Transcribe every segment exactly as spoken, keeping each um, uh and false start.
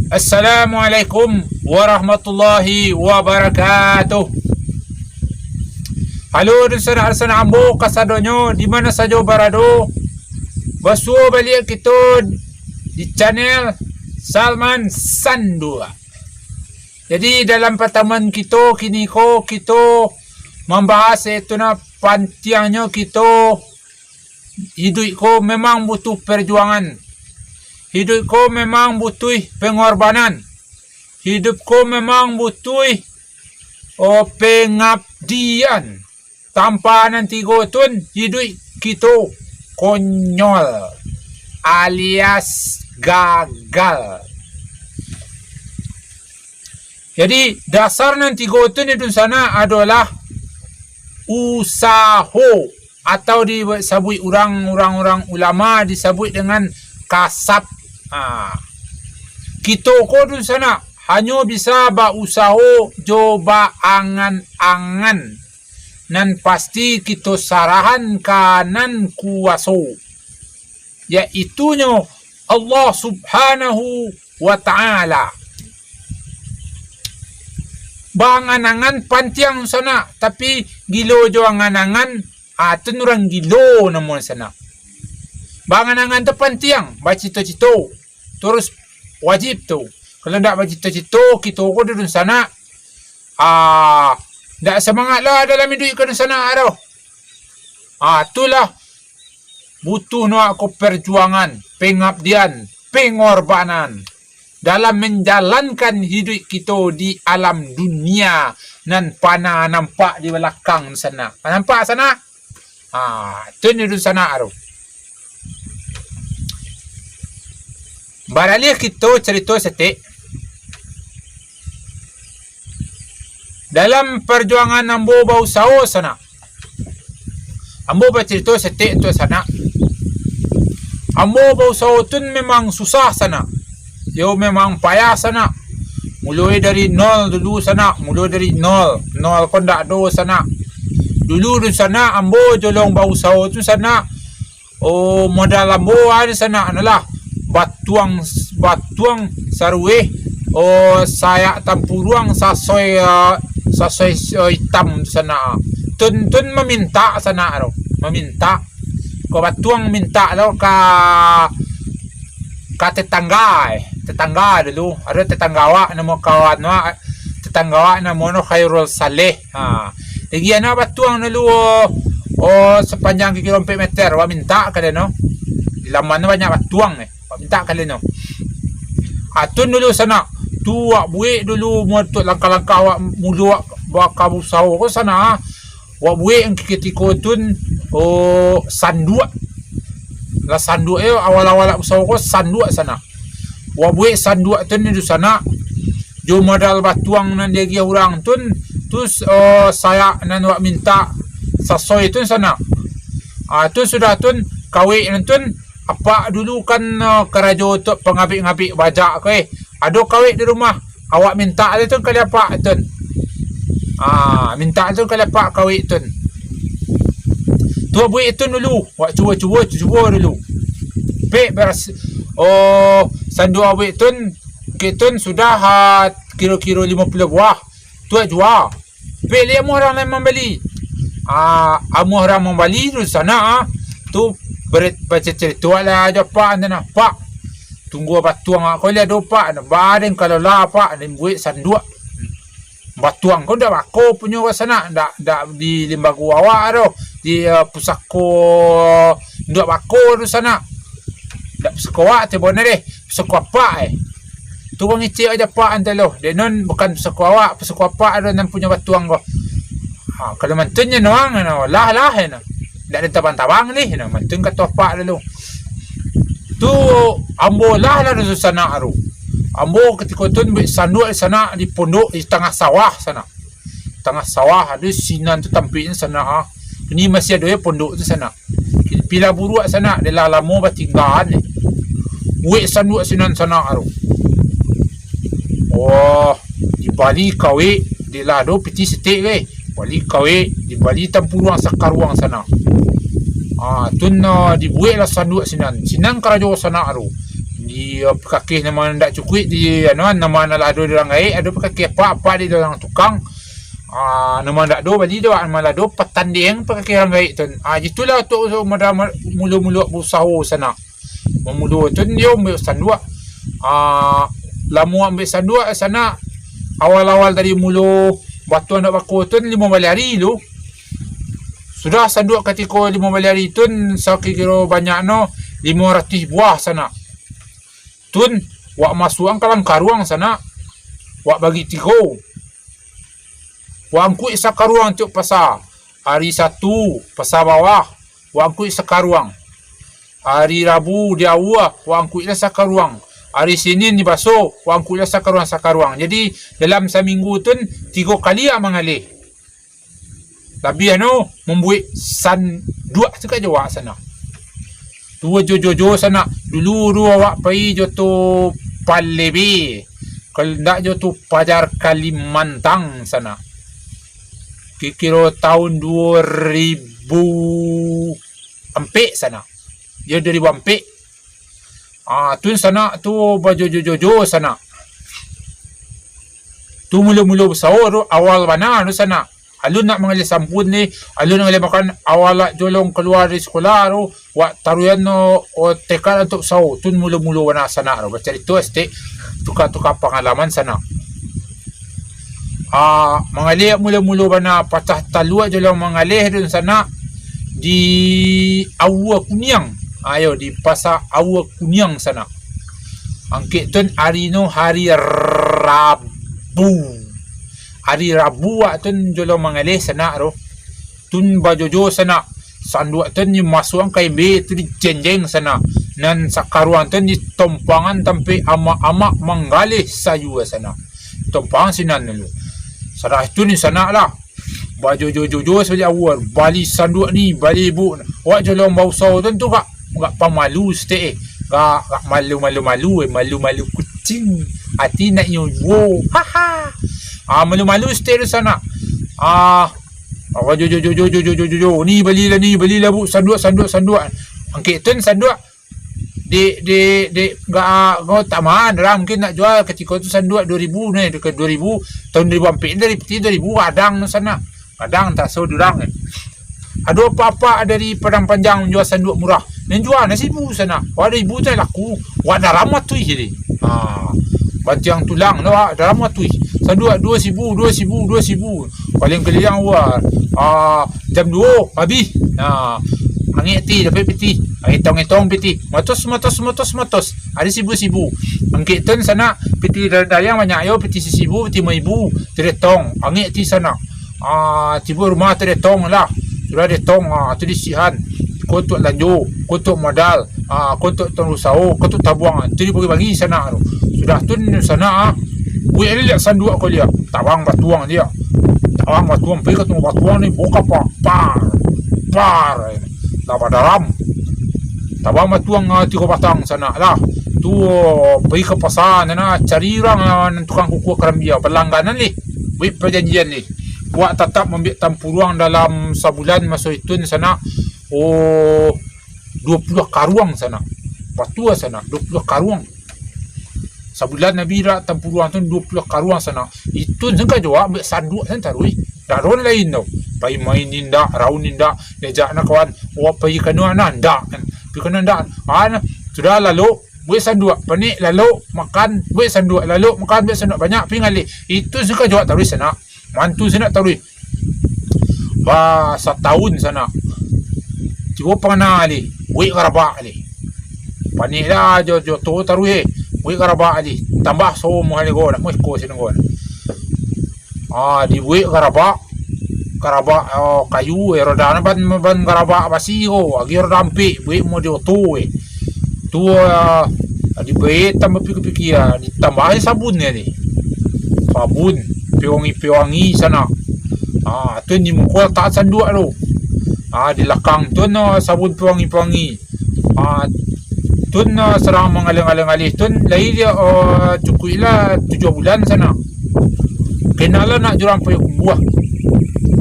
Assalamualaikum warahmatullahi wabarakatuh. Halo dunsanak-dunsanak ambo kasadonyo, di mano sajo barado, basuo baliak kito di channel Salman Sandua. Jadi, dalam patamuan kito kiniko, kito mambahas, yaitu nah, pantiangnyo kito, iduik ko memang butuh perjuangan. Iduik ko memang butuh pengorbanan. Iduik ko memang butuh, oh, pengabdian. Tanpa nan tigo tun, iduik kito konyol alias gagal. Jadi, dasar nan tigo tu ni dunsanak adolah usaho, atau disabuik urang, urang-urang ulama disabuik dengan kasab. Ha. Kito ko dunsanak hanyo bisa bausaho jo baangan-angan. Nan pasti kito sarahan ka nan kuaso, yaitunyo Allah Subhanahu wa Ta'ala. Baangan-angan pantiang sanak, tapi gilo jo angan-angan, ah, tu urang gilo namo sanak. Baangan-angan tu pantiang, bacito-cito, terus wajib tu. Kalau ndak bacito-cito, kito ko dunsanak, ah, ndak semangat lah dalam iduik ko dunsanak tu. Ah, itulah butuh nuak ko perjuangan, pengabdian, pengorbanan dalam menjalankan hiduik kito di alam dunia nan pana nampak di balakang sanak. Nampak sanak? Ha, tu ni dunsanak tu. Baralih kito carito saketek. Dalam parjuangan ambo bausaho sanak. Ambo bacarito saketek tu sanak. Ambo bausaho tu memang susah sanak. Yo memang payah sanak. Muloi dari nol dulu sanak, muloi dari nol. Nol ko ndak ado sanak. Dulu tu sanak ambo jolong bausaho tu sanak. Oh, modal ambo ado sanak adalah batuang, batuang saruih, oh, sayak tampuruang sasoi, eh, sasoi, eh, itam sanak. Tun, tun mamintak sanak tu, mamintak. Ko batuang mintak lo ka, ka tetangga, eh. Tetangga dulu, ado tetangga awak namo kawan awak, tetangga awak namo no Khairul Saleh. Ha. Lagi anak batuang dulu, oh, oh, sapanjang kiro-kiro ampek meter, awak mintak ka den no. Di laman tu banyak batuang ni. Awak mintak ka den no. Atun dulu sanak. Tu awak buek dulu muat tu langkah-langkah awak mulu awak baka usaho ko sanak. Awak buek yang kikitiko tun, oh, sanduak. Lah sanduak yo awal-awal awak usaho ko sanduak sanak. Awak buek sanduak tun dulu sanak. Jo modal batuang nan diagiah urang tun, tu, eh, sayak nan awak mintak sasoi tun sanak. Ah, tu sudah tun, kawek nan tun, apak dulu kan, eh, karajo tu pangabik-ngabik bajak ko, eh. Ado kawek di rumah, awak mintak tu tun kali apak tun. Ah, mintak tu kali apak kawek tun. Tu buek tun dulu, awak cubo-cubo, cubo dulu. Pek beras, oh, sanduak awak tun, kek tun sudah, ah, kiro-kiro limo puluah buah. Tu awak jua. Pek liak amuah urang lain mambali. Ah, amuah urang mambali tu sanak, ah. Tu beret-, bacarito lah jo apak tu nah. Pak, tunggu batuang awak ko liak do, Pak. Nah, ba den kalau lah, Pak, den buek sanduak. Batuang ko ndak bako punyo ka sanak, ndak, ndak di limbago awak doh, di, eh, pusako, ndak bako tu sanak. Ndak pusako awak tu, bona deh, pusako apak, eh. Tu ko ngicek aja apak ante lo. Dek non bukan pusako awak, pusako apak ado nan punyo batuang ko. Ha, kalau mantunnyo nuang, no, lah, lah, no. Ndak ada tabang-tabang lih, no, mantun kato apak dulu. Tu ambo lah, lah tu sanak tu. Ambo katiko tu buek sanduak di sanak, di pondok, di tangah sawah sanak. Tangah sawah ado sinan tu tampeknyo sanak, ah. Kini masih ado yo pondok tu sanak. Kini pila buruak sanak, dek lah lamo batinggaan ni. Buek sanduak sinan sanak tu. Wah, dibali kawek, dek lah ado pitih saketek, eh. Bali kawek, dibali tampuruang sakaruang sanak. Ah, tun, ah, dibuek lah sanduak sinan. Sinan karajo sanak tu. Di, ah, pikakeh nan ma ndak cukuik di, anu, nan ma lah ado di urang gaek, ado pikakeh apak-apak di dalam tukang. Ah, nan ma ndak ado bali dek awak, nan ma lah ado patandeng pikakeh urang gaek tu. Ah, itulah tu modal ma-, mulo-mulo bausaho sanak. Mamulo tu nyo ambiak sanduak. Ah, lamo ambiak sanduak sanak. Awal-awal dari mulo batuang dak bako tu limo baleh ari tu. Sudah sanduak katiko limo baleh ari tu, sakiro banyaknyo limo ratuih buah sanak. Tun, wak masuakan ka dalam karuang sanak. Wak bagi tigo. Wak angkuik sakaruang tiok pasa. Ari Satu, Pasa Bawah, wak angkuik sakaruang. Ari Rabu di aua, wak angkuiklah sakaruang. Ari Sinin di Baso, wak angkuiklah sakaruang-sakaruang. Jadi, dalam saminggu tun, tigo kali wak mangaleh. Labiah no, mambuek sanduak tu ka jo wak sanak. Tu jo, jo, jo sanak. Dulu tu awak pai jo tu Palebe. Kalau ndak jo tu Pajar Kalimantan sanak. Kiro-kiro tahun duo ribu ampek sanak. Yo, duo ribu ampek. Ah, tun sanak tu bajojo-jojo sanak. Tu mulo-mulo basao tu, awal bana tu sanak. Alun nak mangaleh sampun ni, alun mangaleh makan, awak lah jolong kalua dari sikolah tu, wak taruihan tu, oh, tekad untuak basao. Tun mulo-mulo bana sanak tu, bacarito saketek, tuka-tuka pangalaman sanak. Ah, mangaleh mulo-mulo bana patah taluak jolong mangaleh tu sanak di Aua Kuniang. Ayo, di Pasa Aua Kuniang sanak. Angkek tun ari no hari Rabu. Hari Rabu wak tun jolong mangaleh sanak tu. Tun bajojo sanak. Sanduak tun dimasuakan ka embe tu dijenjeng sanak. Nan sakaruang tun ditompangan tampek amak-amak manggaleh sayua sanak. Tompang sinan dulu. Sadah tu ni sanak lah. Bajojo-jojo sabali awal. Bali sanduak ni, bali ibuk. Wak jolong bausao tun tu gak, gak pamalu saketek eh. Gak, gak malu-malu-malu eh. Malu-malu kucing. Ati nak nyo juo. Haha. Ah, malu-malu saketek tu sanak. Ah, Awak jo, jo, jo, jo, jo, jo, jo, jo, jo. Ni balilah, ni balilah, Bu. Sanduak, sanduak, sanduak. Angkek tun sanduak. Dek, dek, dek, gak, kau tak mahal lah. Mungkin nak jual katiko tu sanduak dua ribu ni, dekat dua ribu. Tahun dua ribu ampek ni dari peti dua ribu, gadang tu sanak. Gadang tak so durang ni. Ado apak-apak dari Padang Panjang jual sanduak murah. Nan jual nan sibu sanak. Wak, duo ribu tu laku. Wak daram matuih jadi. Ha. Bantiang tulang tu, wak daram matuih. Sanduak duo sibu, duo sibu, duo sibu. Paling kaliang wak. Ah, jam duo habis. Ha. Angek ti, dapek piti. Etong-etong piti. Matos, matos, matos, matos. Ari sibu-sibu. Angkek tun sanak, piti da-, dayang banyak yo, piti sasibu, piti limo ribu. Ti detong. Angek ti sanak. Ah, tibo rumah tu detong lah. Sudah detong, ah, tu disihan. Ko untuak lanjo, ko untuak modal, ah, ko untuak tong usao, ko untuak tabuang. Tu dibagi-bagi sanak tu. Sudah tu sanak, ah, buek liak sanduak ko liak. Tabang batuang dia. Tabang batuang, pai ka tungga batuang ni, buka pa-, par, par. Lah badaram. Tabang batuang, ah, tigo batang sanak lah. Tu, oh, pai ka pasa, nah, cari urang, ah, nan tukang kukuak karambia, balangganan lih. Buek pajanjian lih. Wak tatap mambiak tampuruang dalam sabulan maso itu ni sanak. Oh, duo puluah karuang sanak. Batua sanak, duo puluah karuang. Sabulan Nabi rak tampuruang tu duo puluah karuang sanak. Itu sangka jo wak ambiak sanduak san taruih. Dak ado lain tu. Pai main indak, raun indak, diajak anak kawan, wak pai kanu anak ndak. Pai kanu ndak. Ah, nah, sudah lalok, buek sanduak, panek lalok, makan, buek sanduak, lalok, makan, buek sanduak, banyak pai ngalih. Itu sangka jo wak taruih sanak. Mantu sanak taruih. Ba satahun sanak. Tibo pangana lih, buek garabak lih. Panek lah jo, jo to taruih eh. Buek garabak lih. Tambah so muhal go nak muiko sino go. Ah, dibuek garabak. Garabak, oh, kayu eh, roda ban, ban garabak basi ko. Agi roda ampek, buek model oto eh. Tu, ah, dibuek tambah pikir-pikir, ah, ditambahi sabun tadi. Sabun, pewangi-pewangi sanak. Ah, tu di muko latak sanduak tu. Ah, di lakang tu no sabun pewangi-pewangi. Ah, tun, ah, sarang mangalih-alih-alih tun, lai dia, oh, cukuiklah tujuah bulan sanak. Kenalah nak jurang payah kumbuah.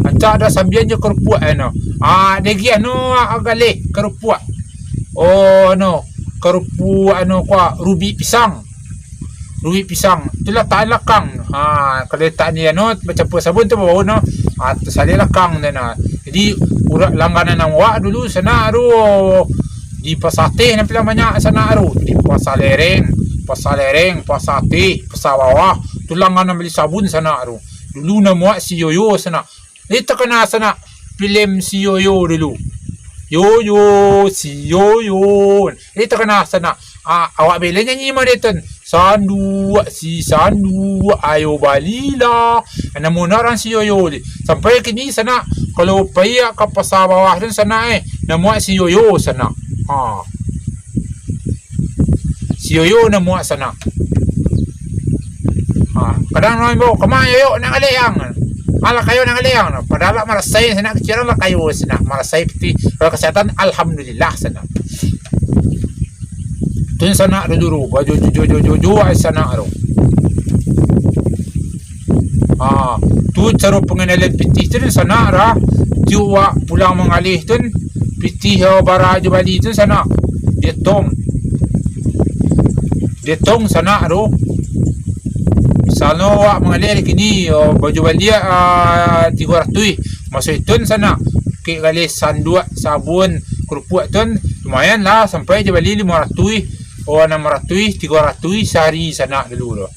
Rancak dah sambian jo karupuak, eh, no. Ah, degi anu, ah, galeh karupuak. Oh, no. karupuak anu kuah, rubik pisang. Rubik pisang. Tu latak lakang. Ha, kalau latak ni anu, bacampua sabun tu bau no. Ha, tu salai lakang tu nah. Jadi, urang langganan awak dulu sanak tu di Pasar Ateh nan paling banyak sanak tu. Di Pasar Lereng, Pasar Lereng, Pasar Ateh, Pasar Bawah. Tu langganan bali sabun sanak tu. Dulu namuak si Yoyo sanak. Lai takana sanak filem si Yoyo dulu. Yoyo, si Yoyo. Lai takana sanak. Ah, awak bela nyanyi mah dia tu. Sanduak, si sanduak, ayo balilah. Namo nak urang si Yoyo ni. Sampai kini sanak, kalau pai ka Pasar Bawah tu sanak eh, namuak si Yoyo sanak. Ha. Si Yoyo namuak sanak. Ha, kadang urang imbau, "Kama Yoyo nak ngaleh ang?" "Alah kayo nak ngaleh ang." Padahal lah marasai sanak, kecil lah kayo sanak. Marasai piti, kalau kesehatan, alhamdulillah sanak. Tun sanak dulu, bajo jo jo jo jo jo ai sanak tu. Ha, tu caro panganalian pitih tu sanak dah. Tiok wak pulang mangaleh tu, pitih, eh, bara jo bali tu sanak. Dietong. Dietong sanak tu. Misalnyo wak mangaleh ari kini, eh, bajo bali, ah, tigo ratuih. Maso itu sanak. Kek galeh sanduak, sabun, karupuak tu, lumayan lah sampai jo bali limo ratuih. Oh, anam ratuih, tigo ratuih sahari sanak dulu tu.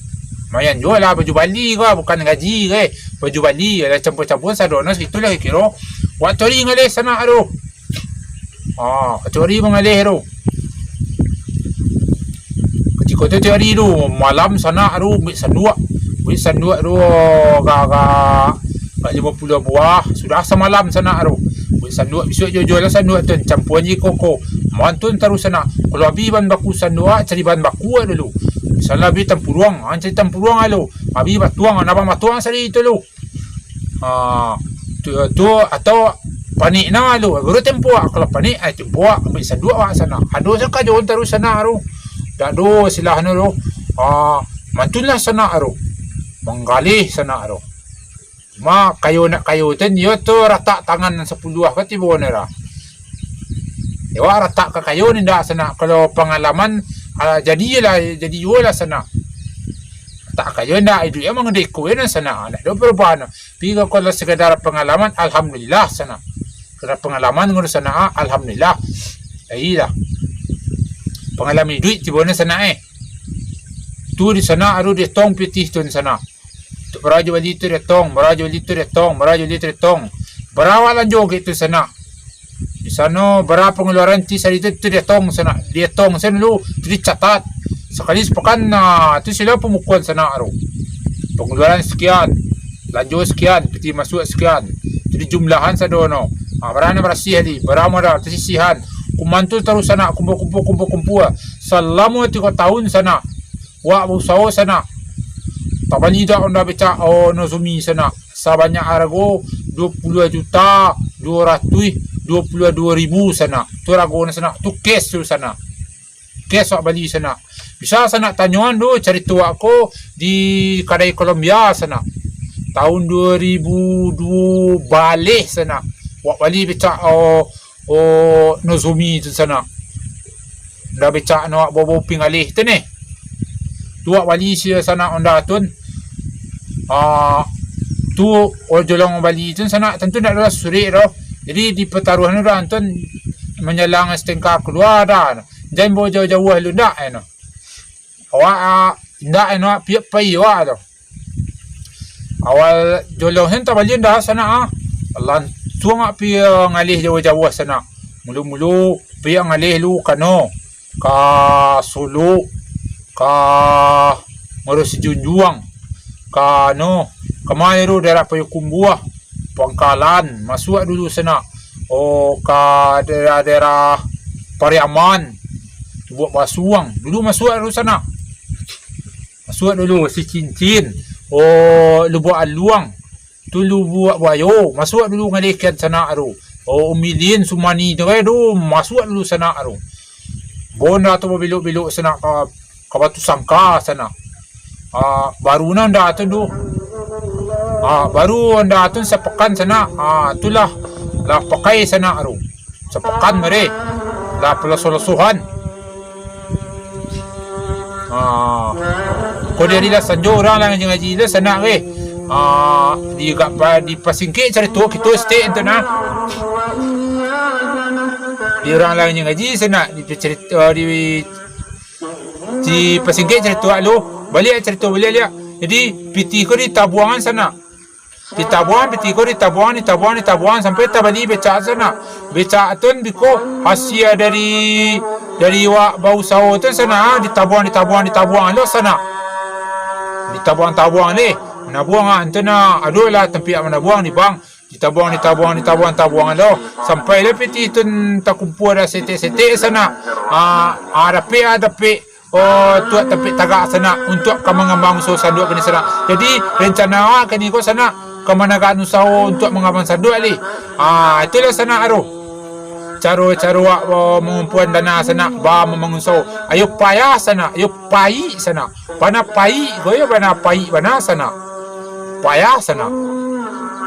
Lumayan juo lah baju bali ko, bukan gaji ko, eh. Baju bali, lah campua-campua sadono situ lah kiro. Wak cari ngaleh sanak tu. Ah, cari mangaleh tu. Kutiko tu cari tu, malam sanak tu, buek sanduak. Buek sanduak tu, agak-agak Ka limo puluah buah, sudah samalam sanak tu. Buek sanduak, bisuak juo-juo lah sanduak tu, campuan je koko. Mantun taruih sanak. Kalau abih bahan baku sanduak, cari bahan baku dulu. Misalnyo abih tampuruang, ha, cari tampuruang dulu. Abih batuang, nah, batuang sari tu lu. Ha, tu, tu, atau panik nah lu. Baru tempuak. Kalau panik, ai tempuak, ambiak sanduak awak sanak. Ado sakajo taruih sanak tu. Dak ado silahnyo tu. Ha, mantunlah sanak tu. Manggaleh sanak tu. Cuma kayo nak kayo tu, iyo tu ratak tangan nan sapuluah ka tibo ni lah. Awak ratak ka kayo ni ndak sanak, kalau pangalaman, ah, jadi lah, jadi juo lah sanak. Ratak kayo ndak, iduik emang deko je nan sanak, ndak ado parubahan. Tapi kalau sekadar pangalaman, alhamdulillah sanak. Sekadar pangalaman ngurus sanak, ah, alhamdulillah. Iyolah. Pangalaman iduik tibo ni sanak, eh. Tu di sanak aru dietong pitih tu di sanak. Tu bara jo bali tu dietong, bara jo bali tu dietong, bara jo bali tu dietong. Bara awak lanjo gitu sanak. Di sano bara pangaluaran ti sari tu, tu dietong sanak. Dietong sanak dulu, tu dicatat. Sakali sapakan, nah, tu sila pamukuan sanak tu. Pangaluaran sekian, lanjo sekian, piti masuak sekian. Tu dijumlahan sadono. Ha, bara nan barasiah tadi, bara modal, tasisihan. Kumpua tu taruih sanak, kumpua, kumpua, kumpua, kumpua. Salamo tigo taun sanak. Wak bausaho sanak. Tabali dak onda becak, oh, Nozomi sanak. Sabanyak arago duo puluah juta duo ratuih duo puluah duo ribu sanak. Tu arago nan sanak. Tu cash tu sanak. Cash wak bali sanak. Bisa sanak tanyoan tu carito wak ko di kadai Colombia sanak. Taun duo ribu duo baleh sanak. Wak bali becak, oh, oh, Nozomi tu sanak. Onda becak nan wak bau-bau pingaleh tu neh. Tu wak bali sia sanak onda tu. Ah, tu, oh, jolong bali tu sanak, tantu ndak ado surek doh. Jadi di pataruahan urang tu manyalang setengka kalua dah. Jan bau jauah-jauah lu ndak, eh, no. Awak, ah, indak eno piak pai awak tu. Awal jolong sen tabalian dah sanak, ah. Lansuang awak piak ngalih jauah-jauah sanak. Mulu-mulu piak ngalih lu kano ka Solok, ka Muaro Sijunjuang, ka anu, kama tu daerah Payokumbuah. Pangkalan, masuak dulu sanak. Oh, ka daerah-daerah Pariaman, Lubuak Basuang. Dulu masuak dulu sanak. Masuak dulu Sicincin. Oh, Lubuak Aluang. Tu Lubuak Buayo. Masuak dulu ngalihkan sanak tu. Oh, Umilin, Sumani tu, eh, tu. Masuak dulu sanak tu. Bonda tu babelok-belok sanak ka ka Batusangka sanak. Ah, baru nah onda tu tu. Ah, baru onda tu sapakan sanak. Ah, tu lah, lah pakai sanak tu. Sapakan mari. Lah palaso-lasohan. Ah, ko di ari lah sanjo urang lah ngaji-ngaji lah sanak weh. Ah, di, agak pa-, dipasingkek carito kito saketek tu nah. Di urang lah ngaji-ngaji sanak, dipacarito, ah, di, dipasingkek carito lu. Baliak carito baliak liak. Jadi, pitih ko ditabuangan sanak. Ditabuang, pitih ko ditabuang, ditabuang, ditabuang, sampai tabali becak sanak. Becak tu biko hasia dari, dari wak bausaho tu sanak, ditabuang, ditabuang, ditabuang lo sanak. Ditabuang-tabuang leh. Manabuang ah, tu nah, ado lah tampek manabuang di bank. Ditabuang, ditabuang, ditabuang, tabuang lo. Sampai lah pitih tu takumpua dah saketek-saketek sanak. Ah, ah, dapek, ah, dapek. Oh, tuak tampek tagak sanak, untuak ka mangambang usaho sanduak kini sanak. Jadi, rencana awak kini ko sanak, ka managakan usaho untuak mangambang sanduak li. Ah, itulah sanak aru. Caro-caro awak, oh, mangumpuan dana sanak, ba mambangun usaho. Ayo payah sanak, ayo paik sanak. Bana paik ko yo, bana paik bana sanak. Payah sanak.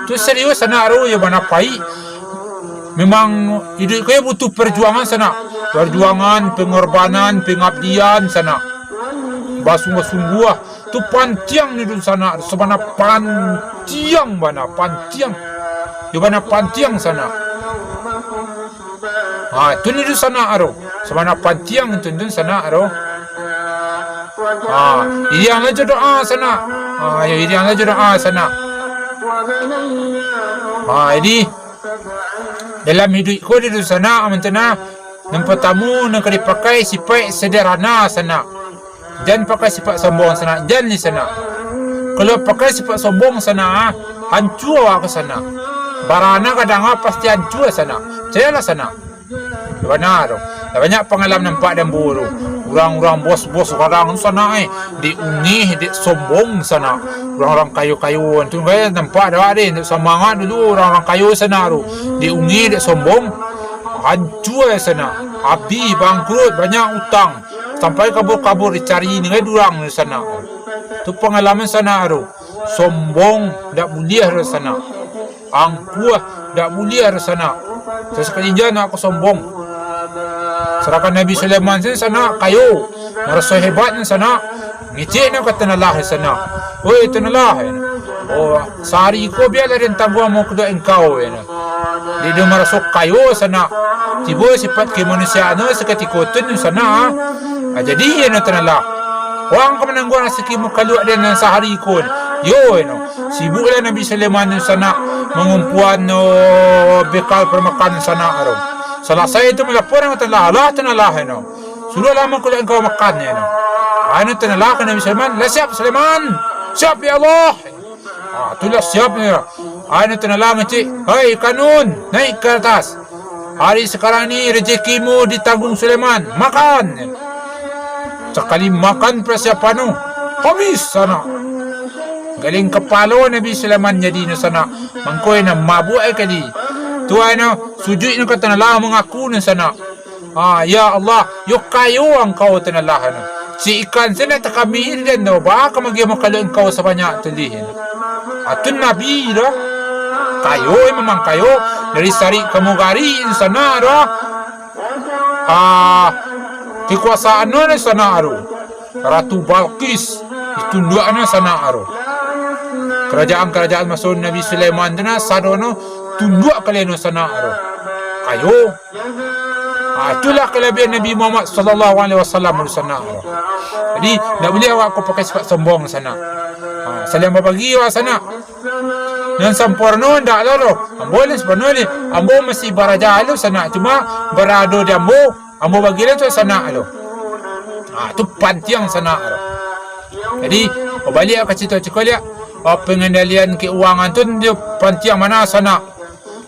Tu serius sanak aru yo, bana paik. Memang iduik ko butuh perjuangan sanak. Perjuangan, pengorbanan, pengabdian sanak. Basungguah-sungguah. Tu pantiang ni dulu sanak. Sabana pantiang bana, pantiang. Yo bana pantiang sanak. Ha, tu ni dulu sanak aro. Sabana pantiang tu, tu sanak aro. Ha, iriang lah jo doa sanak. Ha, yo iriang lah jo doa sanak. Ha, jadi, dalam iduik ko di dunia sanak, amun tu nah, nan partamo nan ka dipakai sipaik sederhana sanak. Jan pakai sipaik sombong sanak, jan ni sanak. Kalau pakai sipaik sombong sanak, ah, hancua awak ka sanak. Barana kadang ah pasti hancua sanak. Cayolah sanak. Bana tu. Lah banyak pangalaman nampak di ambo tu. Urang-urang bos-bos kadang tu sanak, eh, dek ungih, dek sombong sanak. Urang-urang kayo-kayo tu kan nampak dah deh, dek samangat dulu urang-urang kayo sanak tu. Dek ungih, dek sombong, hancua sanak. Abih, bangkrut, banyak utang. Sampai kabur-kabur dicari ni kan urang tu sanak. Tu pangalaman sanak tu. Sombong dak buliah tu sanak. Angkuah, dak buliah tu sanak. Sasakali jan nak ka sombong. Sadangkan Nabi Sulaiman tu sanak kayo, maraso hebat tu sanak, ngecek nak ka Tuhan Allah tu sanak. Oi Tuhan Allah, oh, sahari ko bialah den tangguang mangkuduak engkau, yo. Dek den maraso kayo sanak. Tibo sipaik kamanusiaan tu sakutiko tu sanak. Ah, jadi, yo Tuhan Allah, wang ka manangguang rasaki mangkaluak den nan sahari ko. Yo, yo. Sibuklah Nabi Sulaiman tu sanak mangumpuan, oh, bekal parmakan sanak tu. Salasai tu malapor ka Tuhan Allah, Allah, Tuhan Allah, yo. Suruahlah mangkaluak engkau makan, yo. Anu Tuhan Allah ka Nabi Sulaiman, "Lah siap Sulaiman?" "Siap, ya Allah." Ah, tu lah siap ni. Anu Tuhan Allah ngecek, "Hai kanun, naik ke atas. Hari sekarang ni rezekimu ditanggung Sulaiman. Makan." Sakali makan persiapan tu, habis sanak. Galing kapalo Nabi Sulaiman jadi no sanak. Mangko nan mabuak kali. Tuan no, sujuik no ka Tuhan Allah mangaku no sanak. Ah, ya Allah, yo kayo angkau Tuhan Allah no. Si ikan se nak takami den do, ba ka magiah mangkaluak angkau sabanyak tu lih. Ah, tu Nabi doh. Kayo memang kayo, dari sarik ka mugarik sanak doh. Ah, kekuasaan no sanak doh. Ratu Balqis ditunduaknyo sanak aro. Kerajaan-kerajaan maso Nabi Sulaiman tu nah, sadono tunduak kalian sanak aro. Ayo. Ha, itulah kelebihan Nabi Muhammad sallallahu alaihi wasallam sanak aro. Jadi, ndak buliah awak ko pakai sifat sombong sanak. Ha, saliang babagi awak sanak. Nan samporno ndak lo doh. Ambo nan samporno ni, ambo masih baraja lo sanak. Cuma barado di ambo, ambo bagi lo tu sanak lo. Ha, tu pantiang sanak lo. Jadi, baliak ka cito ciko liak, ha, pengendalian keuangan tu dia pantiang bana sanak.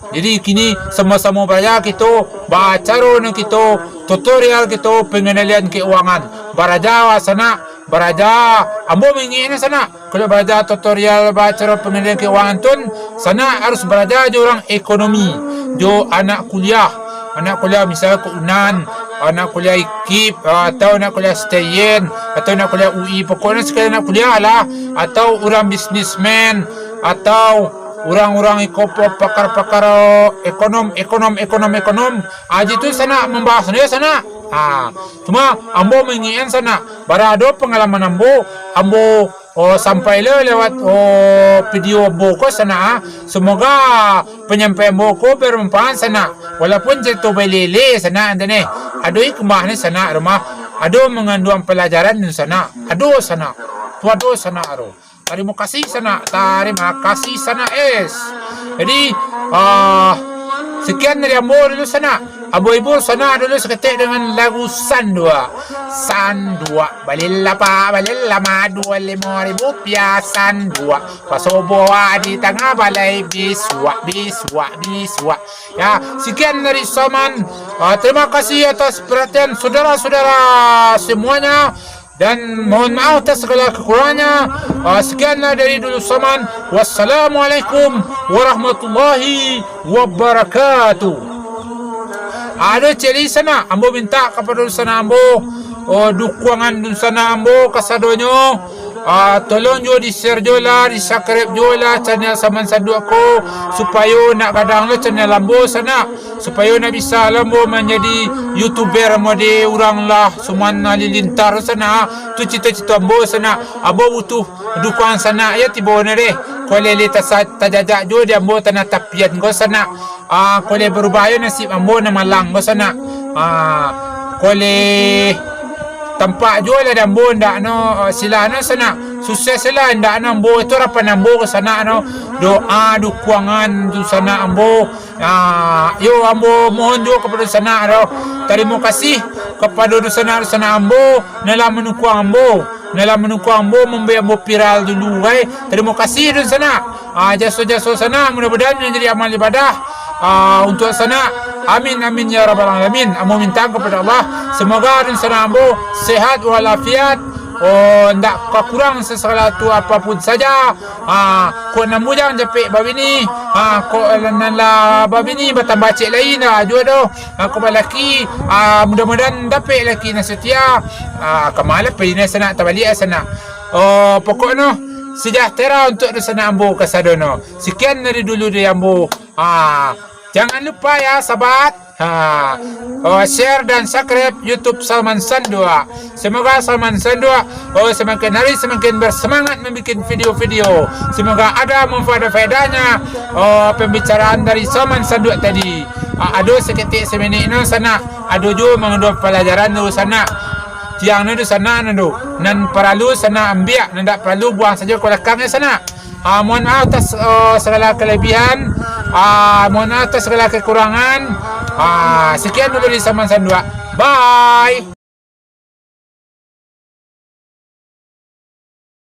Jadi, kini samo-samo baraja kito, bacaro nan kito, tutorial kito pengendalian keuangan. Baraja sanak, baraja ambo mangingek ni sanak. Kalau baraja tutorial bacaro pengendalian keuangan tu, sanak harus baraja jo urang ekonomi, jo anak kuliah. Anak kuliah misal ka Unan, anak kuliah IKIP, atau anak kuliah STAIN, atau anak kuliah U I, pokoknyo sekali anak kuliah lah, atau urang bisnismen, atau urang-urang iko pakar-pakar ekonom, ekonom, ekonom, ekonom. Aji tu sanak mambahas ni sanak. Ha, cuma ambo mangingekan sanak, bara ado pangalaman ambo, ambo, oh, sampai lo lewat, oh, video ambo ko sanak, ah. Semoga panyampaian ambo ko bermanfaat sanak. Walaupun carito balele sanak, ente ni. Ado hikmah ni sanak, rumah. Ado manganduang palajaran ni sanak. Ado sanak. Tu ado sanak aro. Tarimo kasih sanak, tarimo kasih sanak es. Jadi, ah, sekian dari ambo dulu sanak. Ambo hibur sanak dulu saketek dengan lagu Sanduak. Sanduak, baleh lapak, baleh lama, dua limo ribu rupiah Sanduak. Pasoboa di tangah balai, bisuak, bisuak, bisuak. Ya, sekian dari Soman. Ah, terima kasih atas perhatian saudara-saudara semuanya. Dan mohon maaf atas segala kekurangannya. Ah, sekianlah dari dulu Soman. Wassalamualaikum warahmatullahi wabarakatuh. Ado celi sanak, ambo minta kapado dunsanak ambo, oh, dukungan dunsanak ambo kasadonyo. Ah, tolong juo di-share juo lah, di-subscribe juo lah channel Saman Sanduak ko, supayo nak gadang lo channel ambo sanak. Supayo nak bisa lah ambo manjadi youtuber mode urang lah Suman Halilintar sanak. Tu cito-cito ambo sanak. Ambo butuh dukungan sanak yo tibo ni deh. Kok lele tasa-, tajajak juo di ambo tanah tapian ko sanak. Ah, kok lele barubah yo nasib ambo nan malang ko sanak. Ah, kok lele tampak juo lah di ambo ndak no, ah, sila no sanak. Sukses lah ndak no ambo, itu harapan ambo ko sanak no. Doa dukungan tu sanak ambo. Ah, yo, ambo mohon juo kapado sanak ro. Tarimo kasih kapado dunsanak-dunsanak ambo, nan lah manukuang ambo, nan lah manukuang ambo, mambari ambo viral dulu, ai. Tarimo kasih dunsanak. Ah, jaso-jaso sanak, mudah-mudahan manjadi amal ibadah, ah, untuak sanak. Amin, amin, ya rabbal alamin. Ambo minta kapado Allah, semoga dunsanak ambo sehat walafiat, oh, ndak kakurang sasagalo tu apapun saja. Ha, kok nan bujang japek babini, ha, kok nan lah babini batambah ciek lai ndak juo doh. Ha, kok balaki, ha, mudah-mudahan dapek laki nan setia. Ha, kama lah pai ni sanak, tabaliak sanak. Oh, pokoknyo sejahtera untuak dunsanak ambo kasadonyo. Sekian dari dulu dari ambo. Ha, jangan lupa ya, sahabat. Ha. Oh, share dan subscribe YouTube Salman Sanduak. Semoga Salman Sanduak, oh, semakin hari semakin bersemangat membuat video-video. Semoga ada manfaat dan faedahnya, oh, pembicaraan dari Salman Sanduak tadi. Ah, ado saketek saminik no sanak, ado juo manganduang palajaran tu sanak. Tiang no tu sanak no tu. Nan paralu sanak ambiak, nan dak paralu buang sajo ka balakang yo sanak. Ah, mohon maaf atas, eh, segala kelebihan. Ah, mohon maaf atas segala kekurangan. Ah, sekian dulu dari Saman Sanduak. Bye.